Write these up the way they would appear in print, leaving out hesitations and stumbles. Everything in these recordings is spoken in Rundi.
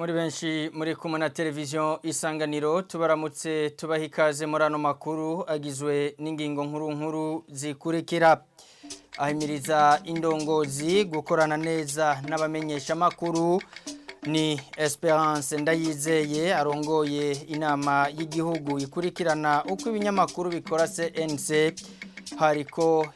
Muri benshi muri kumwe na televiziyo Isanganiro, tubaramutse, tubaha ikaze muri ano makuru agizwe n'ingingo nkuru nkuru zikurikira: Ahimiriza indongozi gukorana neza n'abamenyeshamakuru ni Esperance Ndayizeye, arongoye inama y'igihugu ikurikirana uko ibinyamakuru bikora, CNC. Hariko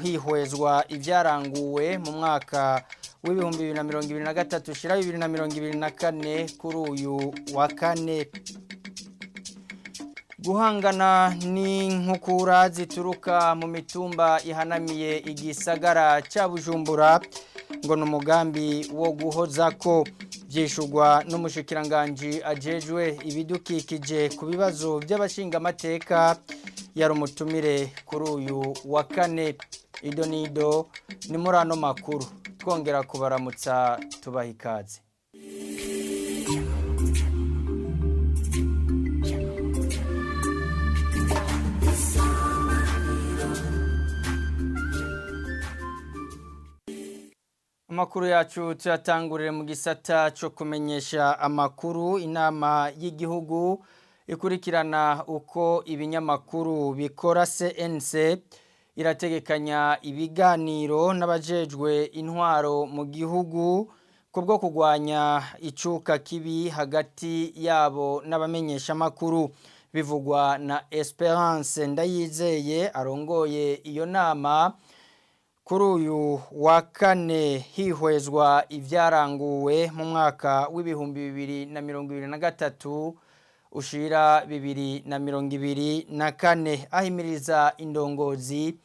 hihwezwa ibyaranguwe mu mwaka w'2023 ushira 2024 kuri uyu wa kane. Guhangana n'inkukura zituruka mu mitumba ihanamiye igisagara cya Bujumbura ngo ni umugambi wo guhoza ko, byishurwa n'umushikiranganji ajejwe ibidukikije ku bibazo by'abashingamateka, yari umutumire kuri uyu wa kane. Ido nido ni muri ano makuru, twongera kubaramutsa, tubaha ikaze. Amakuru yacu tuyatangurire mu gisata cyo kumenyesha amakuru. Inama y'igihugu ikurikirana uko ibinyamakuru bikora, CNC, irategekanya ibiganiro n'abajejwe intwaro mu gihugu kubwo kurwanya icuka kibi hagati yabo n'abamenyeshamakuru. Bivugwa na Esperance Ndayizeye, arongoye iyo nama, kuri uyu wa kane hihwezwa ibyaranguwe mu mwaka w'2023 ushira 2024. Ahimiriza indongozi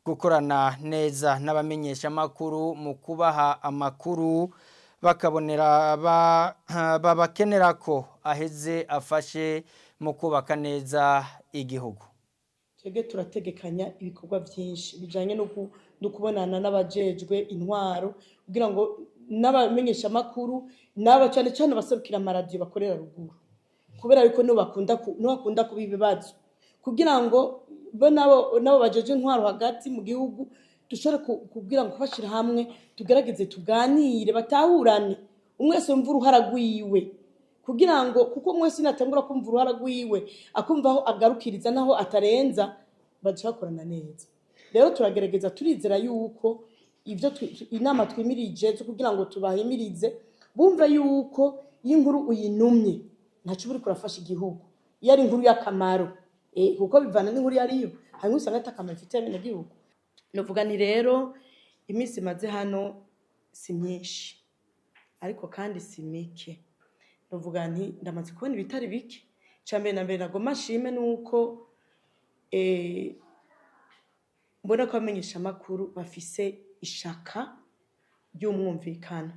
gukorana neza n'abamenyeshamakuru mu kubaha amakuru bakabonera babakenera ko aheze afashe mu kubaka neza igihugu. Twebwe turategekanya ibikorwa byinshi bijanye no kubonana n'abajejwe intwaro kugira ngo n'abamenyeshamakuru n'aba cyane cyane abaserukira amaradiyo bakorera ruguru, kubera yuko nibo bakunda kuba ibibazo, kugira ngo bo nabo bajeje intwaro hagati mu gihugu dushobore kugira ngo kubashyira hamwe, tugerageze tuganire, batahurane, umwe wese yumve uruhara rwiwe, kugira ngo kuko umwe wese natangura kumva uruhara rwiwe, akumva aho agarukiriza naho atarenza, baca bakorana neza. Rero turagerageza, turizera yuko ibyo inama twimirije zo kugira ngo tubahimirize bumve yuko iyo inkuru uyinumye ntacyo uba uriko urafasha igihugu, iyo ari inkuru y'akamaro, kuko bivana n'inkuru iyo ariyo, hanyuma usanga ata akamaro ifitiye abenegihugu. Novuga ni rero iminsi maze hano si myinshi, ariko kandi si mike. Novuga nti ndamaze kubona ibitari bike. Icya mbere na mbere nagomba nshime ni uko mbona ko abamenyeshamakuru bafise ishaka ry'umwumvikano,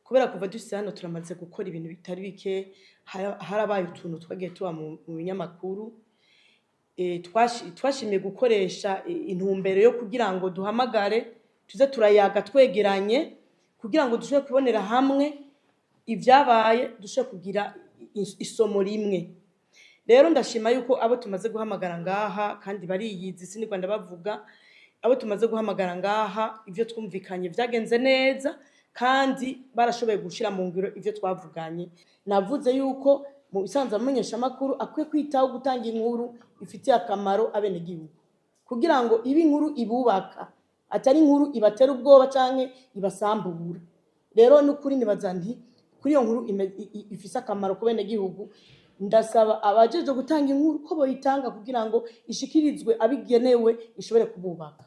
kubera kuva dushitse hano turamaze gukora ibintu bitari bike. Harabaye utuntu twagiye tuba mu binyamakuru. Twashimiye gukoresha intumbero yo kugira ngo duhamagare, tuze turayaga twegeranye, kugira ngo dushobore kubonera hamwe ibyabaye, dushobore kugira isomo rimwe. Rero ndashima yuko abo tumaze guhamagara ngaha, kandi bariyizi, sinigwa ndabavuga, abo tumaze guhamagara ngaha ibyo twumvikanye byagenze neza kandi barashoboye gushyira mu ngiro ibyo twavuganye. Navuze yuko mu bisanzwe amenyeshamakuru akwiye kwitaho gutanga inkuru ifitiye akamaro abenegihugu, kugira ngo ibe inkuru ibubaka, atari inkuru ibatera ubwoba canke ibasambura. Rero n'ukuri nibaza nti kuri iyo nkuru ifise akamaro ku benegihugu, ndasaba abajejwe gutanga inkuru ko boyitanga kugira ngo ishikirizwe abigenewe, ishobore kububaka.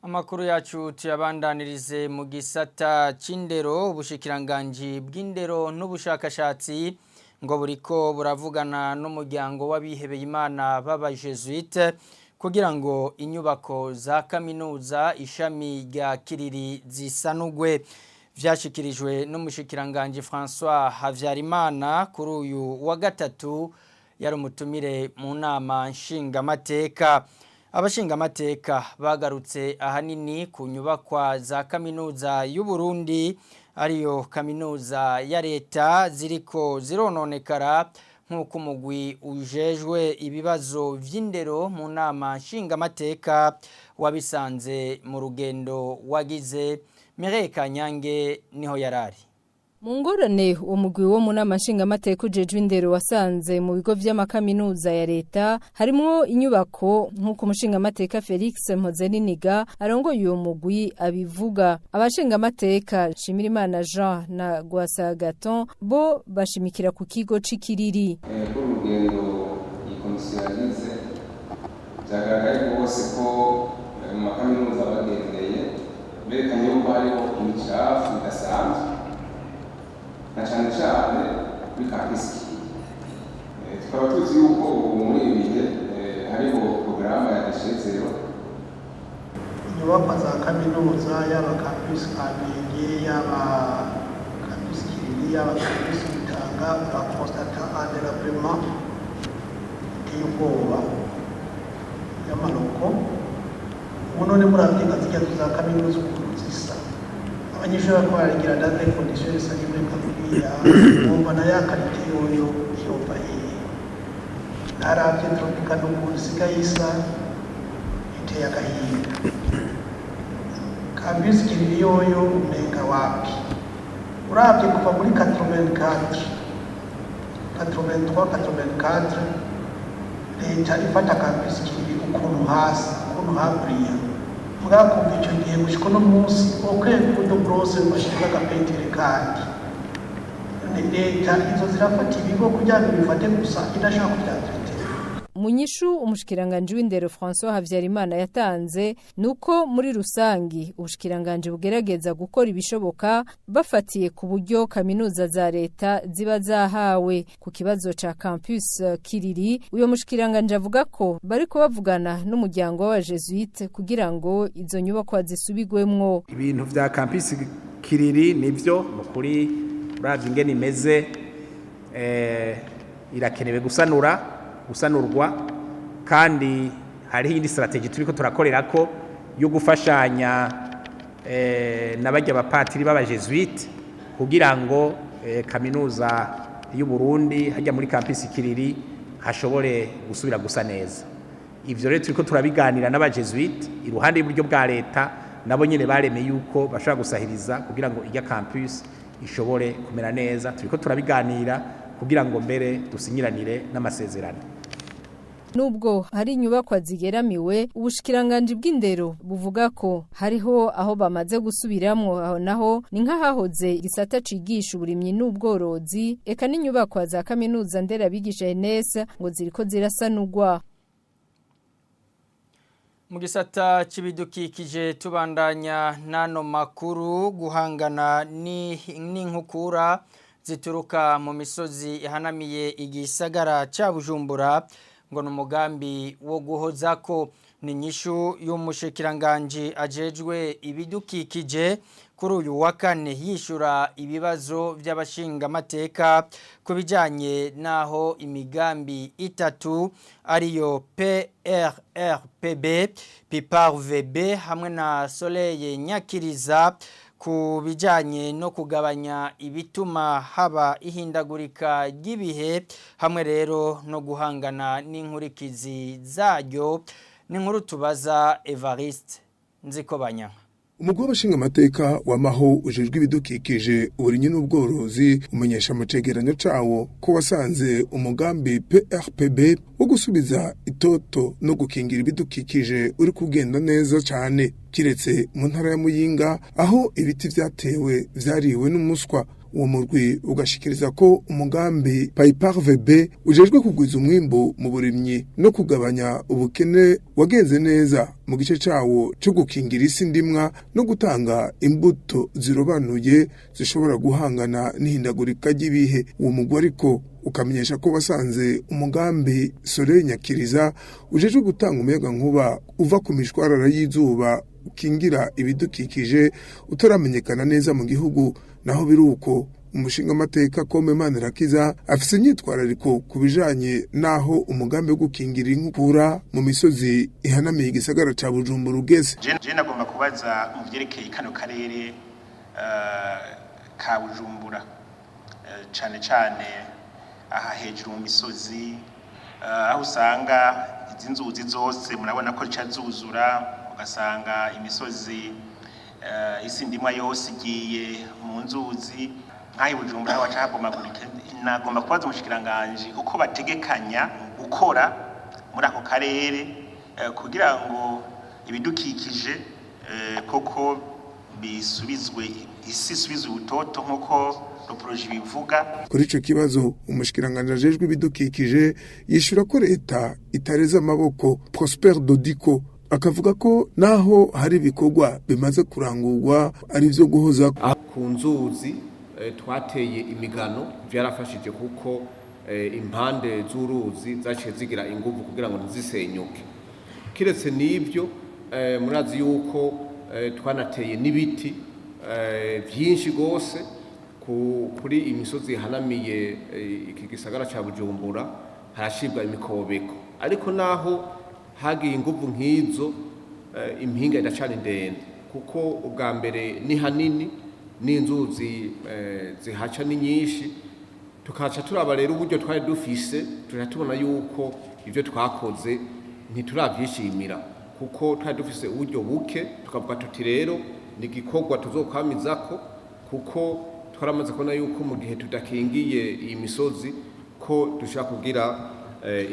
Amakuru yacu tuyabandanirize mu gisata c'indero. Ubushikiranganji bw'indero n'ubushakashatsi ngo buriko buravugana n'umuryango w'abihebeye Imana b'abajesuite kugira ngo inyubako za kaminuza ishami rya Kiriri zisanugwe. Vyashikirijwe n'umushikiranganji François Havyarimana kuri uyu wa gatatu, yari umutumire mu nama nshingamateka. Abashingamateka bagarutse ahanini ku nyubakwa za kaminuza y'u Burundi, ariyo kaminuza ya leta, ziriko zirononekara, nk'uko umugwi ujejwe ibibazo vy'indero mu nama nshingamateka wabisanze mu rugendo wagize. Mireille Kanyange niho yarari. Mu ngorane uwo mugwi wo mu nama nshingamateka ujejwe indero wasanze mu bigo vy'amakaminuza ya leta harimwo inyubako nk'uko umushingamateka Felix Mpozeniniga arongoye uwo mugwi abivuga. Abashingamateka Nshimirimana Jean na Gwasagaton bo bashimikira ku kigo c'Ikiriri. Urugendo iyi komisiyo yagize byagaragaye rwose ko mu makaminuza bagendeye berekanye yuko hariho imicafu idasanzwe na cyane cyane kuri campus Kiriri. Tukaba tuzi yuko ubu muri ibi bihe hariho porogaramu ya déchets zéro. Inyubakwa za kaminuza, yaba campus Kamenge, yaba campus Kiriri, yaba campus Mutanga, uraconstata un délabrement iteye ubwoba y'amalocaux. Ubu none muravye nka zirya nzu za kaminuza ukuntu zisa, abanyeshuri bariko barigira dans des conditions insalubres nka kuriya, wumva na ya qualité yoyo yova hehe? Naravye Tropicana ukuntu isigaye isa, iteye agahinda. Campus Kiriri yoyo umenga wapi. Uravye kuva muri 84, 83, 84, leta ifata campus Kiriri, ukuntu hasi, ukuntu haburiya bwakumva ico gihe gushika uno munsi, aucun coup de brosse bashize agapeinture. Kandi none leta izo zirafata ibigo kugira ngo bifate gusa idashaka kuvyentretenir? Mu nyishu umushikiranganje w'indero François Havyarimana yatanze nuko muri rusangi ubushikiranganje bugerageza gukora ibishoboka bafatiye ku buryo kaminuza za leta ziba zahawe. Ku kibazo ca campus Kiriri, uyo mushikiranganje avuga ko bariko bavugana n'umuryango w'abajesuite kugira ngo izo nyubakwa zisubigwemwo. Ibintu vya campus Kiriri nivyo nukuri, uravye ingene imeze, irakenewe gusanurwa, kandi hariho iyindi stratégie turiko turakorera ko yo gufashanya n'abarya bapatiri b'abajesuite kugira ngo kaminuza y'u Burundi hajya muri campus Kiriri hashobore gusubira gusa neza. Ivyo rero turiko turabiganira n'abajesuite iruhande y'uburyo bwa leta, nabo nyene baremeye yuko bashobora gusahiriza kugira ngo irya campus ishobore kumera neza. Turiko turabiganira kugira ngo mbere dusinyiranire n'amasezerano. Nubwo hari inyubakwa zigeramiwe, ubushikiranganje bw'indero buvuga ko hariho aho bamaze gusubiramwo. Aho naho ni nk'ahahoze igisata cigisha uburimyi n'ubworozi, eka n'inyubakwa za kaminuza nderabigisha ENS ngo ziriko zirasanurwa. Mu gisata c'ibidukikije tubandanya nano makuru. Guhangana n'inkukura zituruka mu misozi ihanamiye igisagara ca Bujumbura ngo ni umugambi wo guhozako. Ni inyishu y'umushikiranganji ajejwe ibidukikije kuri uyu wa kane yishura ibibazo by'abashingamateka ku bijyanye n'aho imigambi itatu ariyo PRRPB, PIPARVB hamwe na Soleil Nyakiriza ku bijyanye no kugabanya ibituma haba ihindagurika ry'ibihe hamwe rero no guhangana n'inkurikizi zaryo. Ni inkuru tubaza Evariste Nzikobanyanga. Umugwi w'abashingamateka wamaho ujejwe ibidukikije, uburimyi n'ubworozi umenyesha mu cegeranyo cawo ko wasanze umugambi PRPB wo gusubiza itoto no gukingira ibidukikije uri kugenda neza cane, kiretse mu ntara ya Muyinga aho ibiti vyatewe vyariwe n'umuswa. Uwo murwi ugashikiriza ko umugambi PAIPARVB ujejwe kugwiza umwimbu mu burimyi no kugabanya ubukene wagenze neza mu gice cawo cyo gukingira isi ndimwa no gutanga imbuto zirobanuye zishobora guhangana n'ihindagurika ry'ibihe. Uwo mugwi ariko ukamenyesha ko wasanze umugambi Soleil Nyakiriza ujejwe gutanga umuyaga nkuba uva ku mishwarara y'izuba ukingira ibidukikije utaramenyekana neza mu gihugu. Naho biruko, umushinga amateka Kome Manirakiza afise imyitwarariko ku bijanye naho umugambi wo gukingira inkukura mu misozi ihanamiye igisagara ca Bujumbura ugeze. Je nagomba kubaza mu vyerekeye kano karere ka Bujumbura, cane cane aha hejuru mu misozi, aho usanga izi nzuzi zose murabona ko zica zuzura, ugasanga imisozi, isi ndimwa yose igiye mu nzuzi. Nk'aho Bujumbura haca habomagurika. Nagomba kubaza umushikiranganji uko bategekanya gukora muri ako karere kugira ngo ibidukikije koko bisubizwe, isi isubizwe ubutoto nk'uko projet bivuga. Kuri ico kibazo, umushikiranganje ajejwe ibidukikije yishura ko leta itareza amaboko. Prosper Dodiko akavuga ko naho hari ibikorwa bimaze kurangurwa ari vyo guhoza. Ku nzuzi twateye imigano, vyarafashije kuko impande z'uruzi zaciye zigira inguvu kugira ngo ntizisenyuke. Kiretse n'ibyo, murazi yuko twanateye n'ibiti vyinshi gose kuri imisozi ihanamiye iki gisagara ca Bujumbura, harashibwa imikobeko. Ariko naho hagiye inguvu nk'izo, impinga iracari ndende, kuko ubwa mbere ni hanini n'inzuzi zihaca ni nyinshi. Tukaca turaba rero uburyo twari dufise, tuca tubona yuko ibyo twakoze ntituravyishimira, kuko twari dufise uburyo buke. Tukavuga tuti rero ni igikorwa tuzokwamizako, kuko twaramaze kubona yuko mu gihe tudakingiye iyi misozi ko dushobora kugira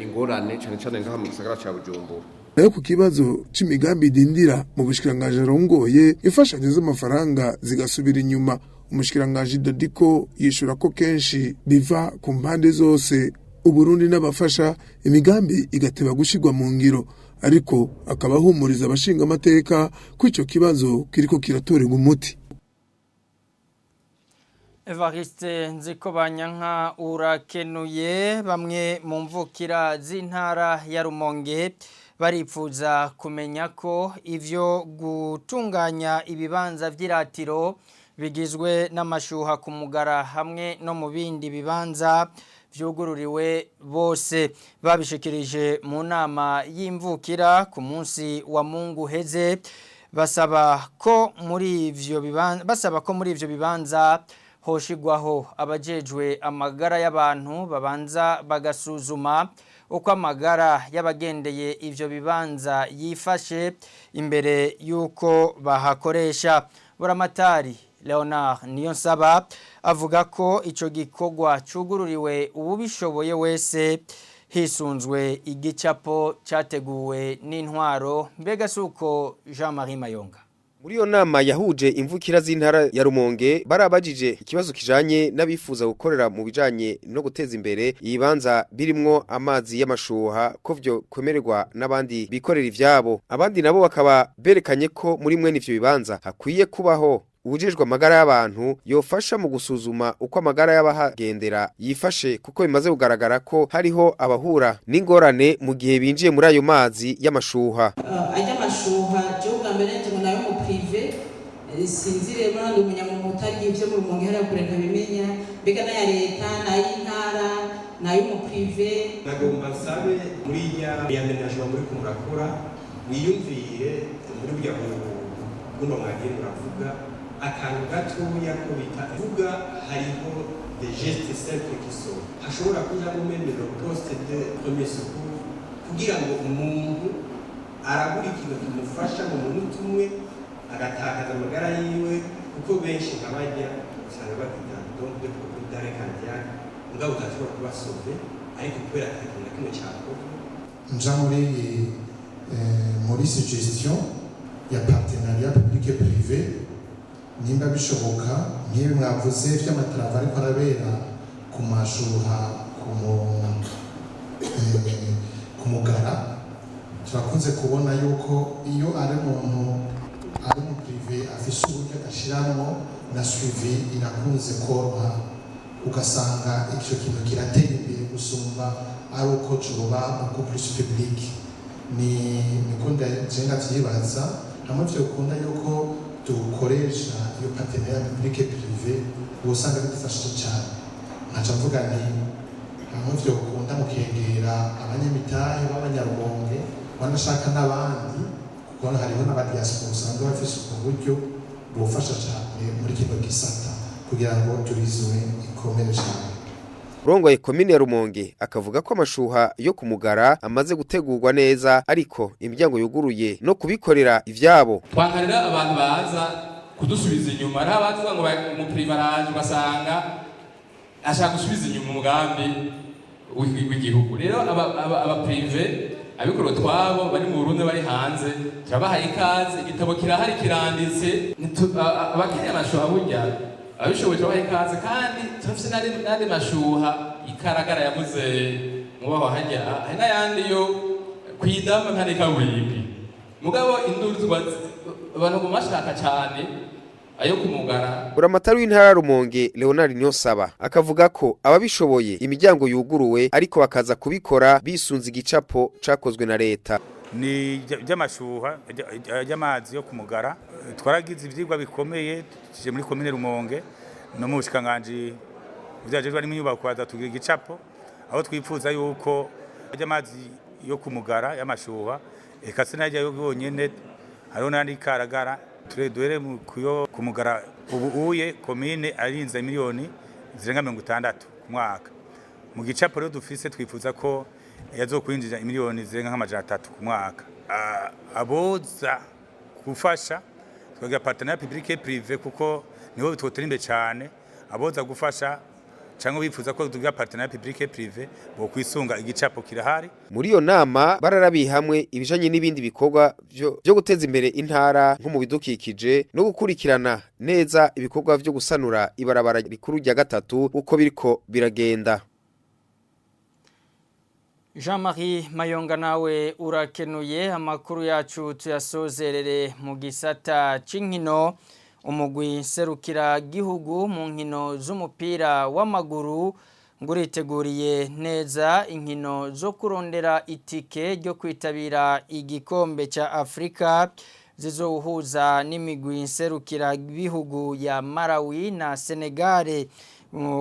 ingorane, cane cane ngaha mu gisagara ca Bujumbura. Nayo ku kibazo c'imigambi idindira mu bushikiranganji arongoye, imfashanyo z'amafaranga zigasubira inyuma, umushikiranganji Dodiko yishura ko kenshi biva ku mpande zose, Uburundi n'abafasha, imigambi igateba gushirwa mu ngiro, ariko akaba ahumuriza abashinga amateka ko ico kibazo kiriko kiratorerwa umuti. Evariste Nzikobanyanka, urakenuye. Bamwe mu mvukira z'intara ya Rumonge baripfuza kumenya ko ivyo gutunganya ibibanza vy'iratiro bigizwe n'amashuha ku Mugara hamwe no mu bindi bibanza vyugururiwe bose. Babishikirije mu nama y'imvukira ku munsi wa Mungu heze, basaba ko muri ivyo bibanza hoshigwaho abajejwe amagara y'abantu, babanza bagasuzuma uko amagara y'abagendeye ivyo bibanza yifashe imbere y'uko bahakoresha. Buramatari Leonard Niyonsaba avuga ko ico gikorwa cugururiwe uwubishoboye wese, hisunzwe igicapo cyateguwe n'intwaro. Mbega suko, Jean-Marie Mayonga? Muri iyo nama yahuje imvukira z'intara ya Rumonge, barabajije ikibazo kijanye n'abifuza gukorera mu bijanye no guteza imbere ibibanza birimwo amazi y'amashuha, ko vyo kwemererwa n'abandi bikorera ivyabo. Abandi nabo bakaba berekanye ko muri mwene ivyo bibanza hakwiye kubaho uwujejwe amagara y'abantu yofasha mu gusuzuma uko amagara y'abahagendera yifashe, kuko bimaze kugaragara ko hariho abahura n'ingorane mu gihe binjiye muri ayo mazi y'amashuha. Ajya amashuha, jewe ubwa mbere nje ngo nayo mu privé, sinzi rero, ndi umunyamuntu utarya ibyo mu Rumonge hariya kure ntabimenya, mbega n'aya leta, n'ay'intara, n'ay'umu privé? Nagomba nsabe muri ya aménagement muri ko murakora, mwiyumvire muri burya buno mwagiye muravuga akantu gatoya ko bita vuga, hariho des gestes simples qui sont hashobora kujamo même le poste de premier secours, kugira ngo umuntu arabura ikintu kimufasha mu munota umwe agatakaza amagara yiwe, kuko benshi nka bajya usanga bafite donc des problèmes d'arrêt cardiaque, mugabo udashobora kuba sauver, ariko kubera ata kintu na kimwe cyakorwa. Nja muri suggestion ya partenariat public et privé, nimba bishoboka, nk'ibi mwavuze vy'ama travaux ariko arabera ku mashuha ku Mugara, turakunze kubona yuko iyo ari umuntu ari mu privé afise uburyo agashiramwo, na suivi irakunze koroha, ugasanga icyo kintu kiratera imbere gusumba ari uko coba beaucoup plus public. Ni niko je ndavyibaza, hamwe vyokunda yuko dukoresha iyo partenariat public et privé, wosanga bidufashije cyane. Nkaca mvuga nti hamwe vyokunda mukegera abanyamitahe b'Abanyarumonge, wanashaka n'abandi, kuko hariho n'aba diaspora usanga bafise ubwo buryo, bofasha cyane muri kino gisata kugira ngo tourisme ikomere cyane. Urongoye komine ya Rumonge akavuga ko amashuha yo kumugara amaze gutegurwa neza, ariko imiryango yuguruye no kubikorera ivyabo. Twankarira abantu baza. Kudusubiza inyuma, hariho abavuga ngo umu privé araje, ugasanga ashaka gusubiza inyuma umugambi w'igihugu. Rero aba privé, abikorera utwabo, bari mu Burundi, bari hanze, turabahaye ikaze. Igitabo kirahari, kiranditse. Abakeneye amashuha burya ababishoboye, turabaha ikaze. Kandi turafise n'andi mashuha ikaragara yavuze mubaho hajya, hari n'ayandi yo kwidama nka n'ikaburimbi. Mugabo induru abantu mu bashaka cyane ayo kumugara. Buramatari w'intara ya Rumonge Leonard Niyonsaba akavuga ko ababishoboye imiryango yuguruwe, ariko bakaza kubikora bisunze igicapo cakozwe na leta. Ni by'amashuha y'amazi yo kumugara. Twaragize ivyigwa bikomeye tuje muri komine Rumonge no mu bushikiranganji buvyajejwe harimo inyubako, tugira igicapo aho twipfuza yuko ry'amazi yo kumugara y'amashuha, eka sinajya yo yonyene, hariho n'andi karagara. Ture duhere kuyo kumugara. Ubu uye komine arinze miliyoni zirenga 60 ku mwaka. Mu gicapo rero dufise, twifuza ko yazokwinjira imiliyoni zirenga nk'300 ku mwaka. Aboza gufasha, twagira partenariat public et privé, kuko niho twotera imbere cyane. Aboza gufasha cyangwa bifuza ko tugira partenariat public et privé, bo kwisunga igicapo kirahari. Muri iyo nama bararabiye hamwe ibijanye n'ibindi bikorwa vyo guteza imbere intara, nko mu bidukikije no gukurikirana neza ibikorwa vyo gusanura ibarabara rikuru rya gatatu uko biriko biragenda. Jean-Marie Mayonga, nawe urakenuye. Amakuru yacu tuyasozerere mu gisata c'inkino. Umugwi serukira gihugu mu nkino z'umupira w'amaguru ngo uriteguriye neza inkino zo kurondera itike ryo kwitabira igikombe ca Afrika zizowuhuza n'imigwi nserukira bihugu ya Malawi na Senegale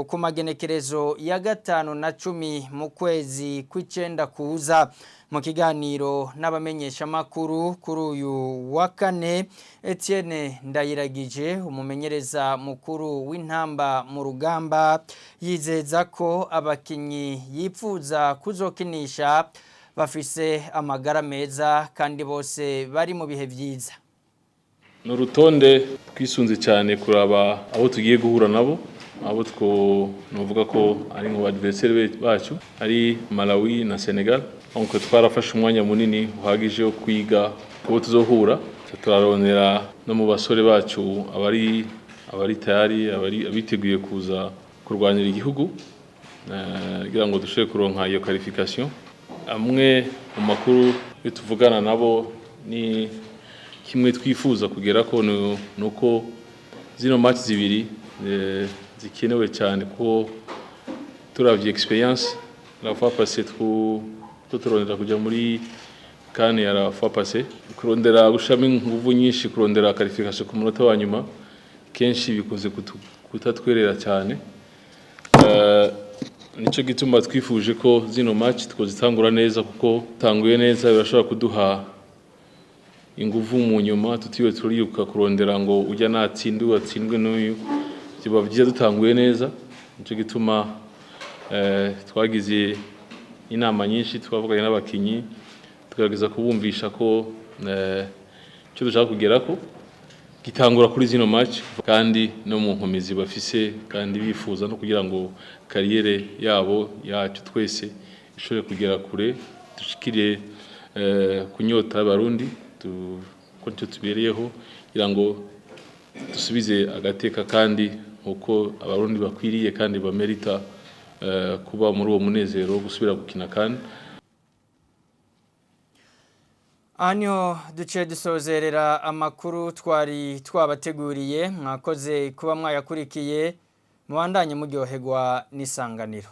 ku magenekerezo ya 5 na 10 mu kwezi kw'icenda kuza. Mu kiganiro n'abamenyeshamakuru kuri uyu wa kane, Etienne Ndayiragije, umumenyereza mukuru w'Intamba mu Rugamba, yizeza ko abakinyi yipfuza kuzokinisha bafise amagara meza kandi bose bari mu bihe vyiza. Ni urutonde twisunze cyane kuraba abo tugiye guhura nabo, abo two novuga ko ari mu adversaire bacu, ari Malawi na Senegal. Donc twarafashe umwanya munini uhagije wo kwiga kubo tuzohura, turaronera no mu basore bacu abari tayari, abari abiteguye kuza kurwanira igihugu kugira ngo dushobore kuronka iyo qualification. Amwe mu makuru iyo tuvugana nabo, ni kimwe twifuza kugera ko nuko zino match zibiri zikenewe cyane, kuko turavye expérience la fois passée, turondera kujya muri CAN ya la fois passée, kurondera gushamo inguvu nyinshi, kurondera qualification ku munota wa nyuma, kenshi bikunze kutatwerera cyane. Nico gituma twifuje ko zino match twozitangura neza, kuko tanguye neza birashobora kuduha inguvu mu nyuma, tutiwe turiruka kurondera ngo ujya natsindwe, watsindwe n'uyu. Biba byiza dutanguye neza. Nico gituma twagize inama nyinshi, twavuganye n'abakinyi, tugerageza kubumvisha ko icyo dushaka kugerako gitangura kuri zino match, kandi no mu nkomezi bafise, kandi bifuza no kugira ngo carrière yabo, yacu twese, ishobore kugera kure, dushikire kunyota y'Abarundi, ko nicyo tubereyeho, kugira ngo dusubize agateka kandi nkuko Abarundi bakwiriye kandi bamerita kuba muri uwo munezero wo gusubira gukina. Kandi Anyo duce dusozerera amakuru twari twabateguriye. Mwakoze kuba mwayakurikiye, mubandanye muryoherwa n'Isanganiro.